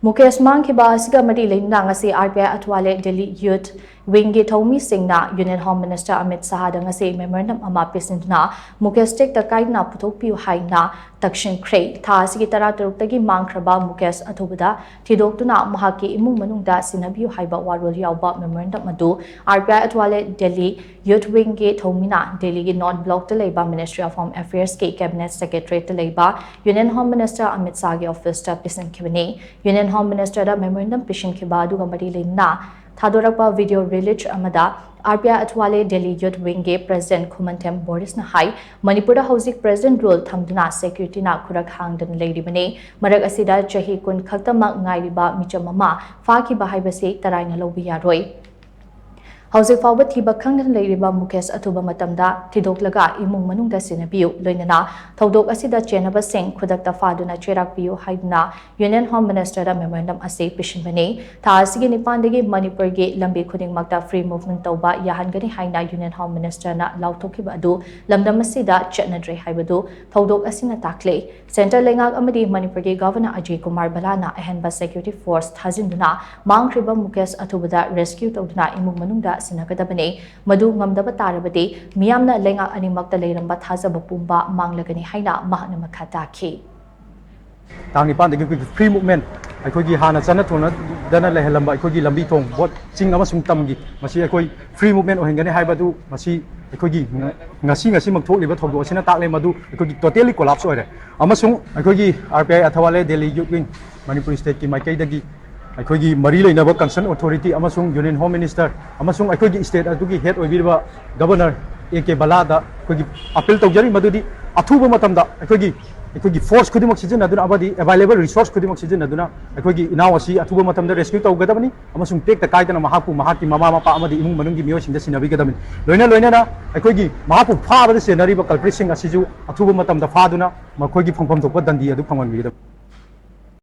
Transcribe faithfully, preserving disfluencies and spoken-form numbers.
ꯃꯨꯀꯦꯁ ꯃꯥꯡꯈꯤꯕ ꯑꯁꯤꯒ ꯃꯔꯤ ꯂꯩꯅꯅ ꯉꯁꯤ ꯑꯥꯔ ꯄꯤ ꯑꯥꯏ ꯑꯊꯋꯥꯂꯦ ꯗꯦꯜꯂꯤ ꯌꯨꯠ ꯋꯤꯡꯒꯤ ꯊꯧꯃꯤꯁꯤꯡꯅ ꯌꯨꯅꯤꯌꯟ ꯍꯣꯝ ꯃꯤꯅꯤꯁꯇꯔ ꯑꯃꯤꯠ ꯁꯍꯥꯗ ꯉꯁꯤ ꯃꯦꯃꯣꯔꯦꯟꯗꯝ ꯑꯃ ꯄꯤꯁꯤꯟꯗꯨꯅ ꯃꯨꯀꯦꯁ ꯇꯦꯛꯇ ꯀꯥꯏꯗꯅ ꯄꯨꯊꯣꯛꯄꯤꯌꯨ ꯍꯥꯏꯅ ꯇꯛꯁꯤꯟꯈ꯭ꯔꯦ꯫ ꯊꯥ ꯑꯁꯤꯒꯤ ꯇꯔꯥꯇꯔꯨꯛꯇꯒꯤ ꯃꯥꯡꯈ꯭ꯔꯕ ꯃꯨꯀꯦꯁ ꯑꯊꯨꯕꯗ ꯊꯤꯗꯣꯛꯇꯨꯅ ꯃꯍꯥꯛꯀꯤ ꯏꯃꯨꯡ ꯃꯅꯨꯡꯗ ꯁꯤꯟꯅꯕꯤꯌꯨ ꯍꯥꯏꯕ ꯋꯥꯔꯣꯜ ꯌꯥꯎꯕ ꯃꯦꯃꯣꯔꯦꯟꯗꯝ ꯑꯗꯨ ꯑꯥꯔ ꯄꯤ ꯑꯥꯏ ꯑꯊꯋꯥꯂꯦ ꯗꯦꯜꯂꯤ ꯌꯨꯠ ꯋꯤꯡꯒꯤ ꯊꯧꯃꯤꯅ ꯗꯦꯜꯂꯤꯒꯤ ꯅꯣꯔꯠ ꯕ꯭ꯂꯣꯛꯇ ꯂꯩꯕ ꯃꯤꯅꯤꯁꯇ꯭ꯔꯤ ꯑꯣꯐ ꯍꯣꯝ ꯑꯦꯐꯤꯌꯔꯁꯀꯤ ꯀꯦꯕꯤꯅꯦꯠ ꯁꯦꯀ꯭ꯔꯦꯇꯔꯤꯌꯦꯠꯇ ꯂꯩꯕ ꯌꯨꯅꯤꯌꯟ ꯍꯣꯝ ꯃꯤꯅꯤꯁꯇꯔ ꯑꯃꯤꯠ ꯁꯍꯥꯒꯤ ꯑꯣꯐꯤꯁꯇ ꯄꯤꯁꯤꯟꯈꯤꯕꯅꯤ꯫ ꯌꯨꯅꯤꯌꯟ ꯍꯣꯝ ꯃꯤꯅꯤꯁꯇꯔꯗ ꯃꯦꯃꯣꯔꯦꯟꯗꯝ ꯄꯤꯁꯤꯟꯈꯤꯕ ꯑꯗꯨꯒ ꯃꯔꯤ ꯂꯩꯅꯅ ꯊꯥꯗꯣꯔꯛꯄ ꯚꯤꯗꯤꯑꯣ ꯔꯤꯂꯤꯖ ꯑꯃꯗ ꯑꯥꯔ ꯄꯤ ꯑꯥꯏ ꯑꯊꯋꯥꯂꯦ ꯗꯦꯜꯂꯤ ꯌꯨꯠ ꯋꯤꯡꯒꯤ ꯄ꯭ꯔꯦꯁꯤꯗꯦꯟꯠ ꯈꯨꯃꯟꯊꯦꯝ ꯕꯣꯔꯤꯁꯅ ꯍꯥꯏ, ꯃꯅꯤꯄꯨꯔꯗ ꯍꯧꯖꯤꯛ ꯄ꯭ꯔꯦꯁꯤꯗꯦꯟꯠ ꯔꯨꯜ ꯊꯝꯗꯨꯅ ꯁꯦꯀ꯭ꯌꯨꯔꯤꯇꯤꯅ ꯈꯨꯔꯛ ꯍꯥꯡꯗꯅ ꯂꯩꯔꯤꯕꯅꯤ꯫ ꯃꯔꯛ ꯑꯁꯤꯗ ꯆꯍꯤ ꯀꯨꯟ ꯈꯛꯇꯃꯛ ꯉꯥꯏꯔꯤꯕ ꯃꯤꯆꯝ ꯑꯃ ꯐꯥꯈꯤꯕ ꯍꯥꯏꯕꯁꯤ ꯇꯔꯥꯏꯅ ꯂꯧꯕ ꯌꯥꯔꯣꯏ꯫ ꯍꯧꯖꯤꯛ ꯐꯥꯎꯕ ꯊꯤꯕ ꯈꯪꯗꯅ ꯂꯩꯔꯤꯕ ꯃꯨꯀꯦꯁ ꯑꯊꯨꯕ ꯃꯇꯝꯗ ꯊꯤꯗꯣꯛꯂꯒ ꯏꯃꯨꯡ ꯃꯅꯨꯡꯗ ꯁꯤꯟꯅꯕꯤꯌꯨ, ꯂꯣꯏꯅꯅ ꯊꯧꯗꯣꯛ ꯑꯁꯤꯗ ꯆꯦꯟꯅꯕꯁꯤꯡ ꯈꯨꯗꯛꯇ ꯐꯥꯗꯨꯅ ꯆꯦꯔꯥꯛꯄꯤꯌꯨ ꯍꯥꯏꯗꯨꯅ ꯌꯨꯅꯤꯌꯟ ꯍꯣꯝ ꯃꯤꯅꯤꯁꯇꯔꯗ ꯃꯦꯃꯣꯔꯦꯟꯗꯝ ꯑꯁꯤ ꯄꯤꯁꯤꯟꯕꯅꯤ꯫ ꯊꯥ ꯑꯁꯤꯒꯤ ꯅꯤꯄꯥꯟꯗꯒꯤ ꯃꯅꯤꯄꯨꯔꯒꯤ ꯂꯝꯕꯤ ꯈꯨꯗꯤꯡꯃꯛꯇ ꯐ꯭ꯔꯤ ꯃꯨꯚꯃꯦꯟꯠ ꯇꯧꯕ ꯌꯥꯍꯟꯒꯅꯤ ꯍꯥꯏꯅ ꯌꯨꯅꯤꯌꯟ ꯍꯣꯝ ꯃꯤꯅꯤꯁꯇꯔꯅ ꯂꯥꯎꯊꯣꯛꯈꯤꯕ ꯑꯗꯨ ꯂꯝꯗꯝ ꯑꯁꯤꯗ ꯆꯠꯅꯗ꯭ꯔꯦ ꯍꯥꯏꯕꯗꯨ ꯊꯧꯗꯣꯛ ꯑꯁꯤꯅ ꯇꯥꯛꯂꯦ꯫ ꯁꯦꯟꯇ꯭ꯔꯦꯜ ꯂꯩꯉꯥꯛ ꯑꯃꯗꯤ ꯃꯅꯤꯄꯨꯔꯒꯤ ꯒꯚꯔꯅꯔ ꯑꯖꯌ ꯀꯨꯃꯥꯔ ꯚꯜꯂꯥꯅ ꯑꯍꯦꯟꯕ ꯁꯦꯀ꯭ꯌꯨꯔꯤꯇꯤ ꯐꯣꯔꯁ ꯊꯥꯖꯤꯟꯗꯨꯅ ꯃꯥꯡꯈ꯭ꯔꯤꯕ ꯃꯨꯀꯦꯁ ꯑꯊꯨꯕꯗ ꯔꯦꯁꯀ꯭ꯌꯨ ꯇꯧꯗꯨꯅ ꯏꯃꯨꯡ ꯃꯅꯨꯡꯗ ꯁꯤꯟꯅꯒꯗꯕꯅꯤ꯫ ꯃꯗꯨ ꯉꯝꯗꯕ ꯇꯥꯔꯕꯗꯤ ꯃꯤꯌꯥꯝꯅ ꯂꯩꯉꯥꯛ ꯑꯅꯤꯃꯛꯇ ꯂꯩꯔꯝꯕ ꯊꯥꯖꯕ ꯄꯨꯝꯕ ꯃꯥꯡꯂꯒꯅꯤ ꯍꯥꯏꯅ ꯃꯍꯥꯛꯅ ꯃꯈꯥ ꯇꯥꯈꯤ꯫ ꯇꯥꯡ ꯅꯤꯄꯥꯟꯗꯒꯤ ꯑꯩꯈꯣꯏꯒꯤ ꯐ꯭ꯔꯤ ꯃꯨꯚꯃꯦꯟꯠ ꯑꯩꯈꯣꯏꯒꯤ ꯍꯥꯟꯅ ꯆꯠꯅ ꯊꯣꯡꯅꯗꯅ ꯂꯩꯍꯜꯂꯝꯕ ꯑꯩꯈꯣꯏꯒꯤ ꯂꯝꯕꯤ ꯊꯣꯡ, ꯕꯣꯠ, ꯆꯤꯡ ꯑꯃꯁꯨꯡ ꯇꯝꯒꯤ ꯃꯁꯤ ꯑꯩꯈꯣꯏ ꯐ꯭ꯔꯤ ꯃꯨꯚꯃꯦꯟꯠ ꯑꯣꯏꯍꯟꯒꯅꯤ ꯍꯥꯏꯕꯗꯨ ꯃꯁꯤ ꯑꯩꯈꯣꯏꯒꯤ ꯉ-, ꯉꯁꯤ ꯉꯁꯤꯃꯛ ꯊꯣꯛꯂꯤꯕ ꯊꯧꯗꯣꯛ ꯑꯁꯤꯅ ꯇꯥꯛꯂꯦ꯫ ꯃꯗꯨ ꯑꯩꯈꯣꯏꯒꯤ ꯇꯣꯇꯦꯜꯂꯤ ꯀꯣꯂꯥꯞꯁ ꯑꯣꯏꯔꯦ ꯑꯃꯁꯨꯡ ꯑꯩꯈꯣꯏꯒꯤ ꯑꯥꯔ ꯄꯤ ꯑꯥꯏ ꯑꯊꯋꯥꯂꯦ ꯗꯦꯜꯂꯤ ꯌꯨꯠ ꯋꯤꯡ ꯃꯅꯤꯄꯨꯔ ꯁ꯭ꯇꯦꯠꯀꯤ ꯃꯥꯏꯀꯩꯗꯒꯤ ꯑꯩꯈꯣꯏꯒꯤ ꯃꯔꯤ ꯂꯩꯅꯕ ꯀꯟꯁꯔꯟ ꯑꯣꯊꯣꯔꯤꯇꯤ ꯑꯃꯁꯨꯡ ꯌꯨꯅꯤꯌꯟ ꯍꯣꯝ ꯃꯤꯅꯤꯁꯇꯔ ꯑꯃꯁꯨꯡ ꯑꯩꯈꯣꯏꯒꯤ ꯁ꯭ꯇꯦꯠ ꯑꯗꯨꯒꯤ ꯍꯦꯗ ꯑꯣꯏꯕꯤꯔꯤꯕ ꯒꯚꯔꯅꯔ ꯑꯦ ꯀꯦ ꯚꯜꯂꯥꯗ ꯑꯩꯈꯣꯏꯒꯤ ꯑꯄꯤꯜ ꯇꯧꯖꯔꯤ, ꯃꯗꯨꯗꯤ ꯑꯊꯨꯕ ꯃꯇꯝꯗ ꯑꯩꯈꯣꯏꯒꯤ ꯑꯩꯈꯣꯏꯒꯤ ꯐꯣꯔꯁ ꯈꯨꯗꯤꯡꯃꯛ ꯁꯤꯖꯤꯟꯅꯗꯨꯅ ꯑꯃꯗꯤ ꯑꯦꯚꯥꯏꯂꯦꯕꯜ ꯔꯤꯁꯣꯔꯁ ꯈꯨꯗꯤꯡꯃꯛ ꯁꯤꯖꯤꯟꯅꯗꯨꯅ ꯑꯩꯈꯣꯏꯒꯤ ꯏꯅꯥꯎ ꯑꯁꯤ ꯑꯊꯨꯕ ꯃꯇꯝꯗ ꯔꯦꯁꯀ꯭ꯌꯨ ꯇꯧꯒꯗꯕꯅꯤ ꯑꯃꯁꯨꯡ ꯇꯦꯛꯇ ꯀꯥꯏꯗꯅ ꯃꯍꯥꯛꯄꯨ ꯃꯍꯥꯛꯀꯤ ꯃꯃꯥ ꯃꯄꯥ ꯑꯃꯗꯤ ꯏꯃꯨꯡ ꯃꯅꯨꯡꯒꯤ ꯃꯤꯑꯣꯏꯁꯤꯡꯗ ꯁꯤꯟꯅꯕꯤꯒꯗꯕꯅꯤ꯫ ꯂꯣꯏꯅ ꯂꯣꯏꯅꯅ ꯑꯩꯈꯣꯏꯒꯤ ꯃꯍꯥꯛꯄꯨ ꯐꯥꯕꯗ ꯆꯦꯟꯅꯔꯤꯕ ꯀꯜꯄ꯭ꯔꯤꯠꯁꯤꯡ ꯑꯁꯤꯁꯨ ꯑꯊꯨꯕ ꯃꯇꯝꯗ ꯐꯥꯗꯨꯅ ꯃꯈꯣꯏꯒꯤ ꯐꯪꯐꯝ ꯊꯣꯛꯄ ꯗꯟꯗꯤ ꯑꯗꯨ ꯐꯪꯍꯟꯕꯤꯒꯗꯕꯅꯤ꯫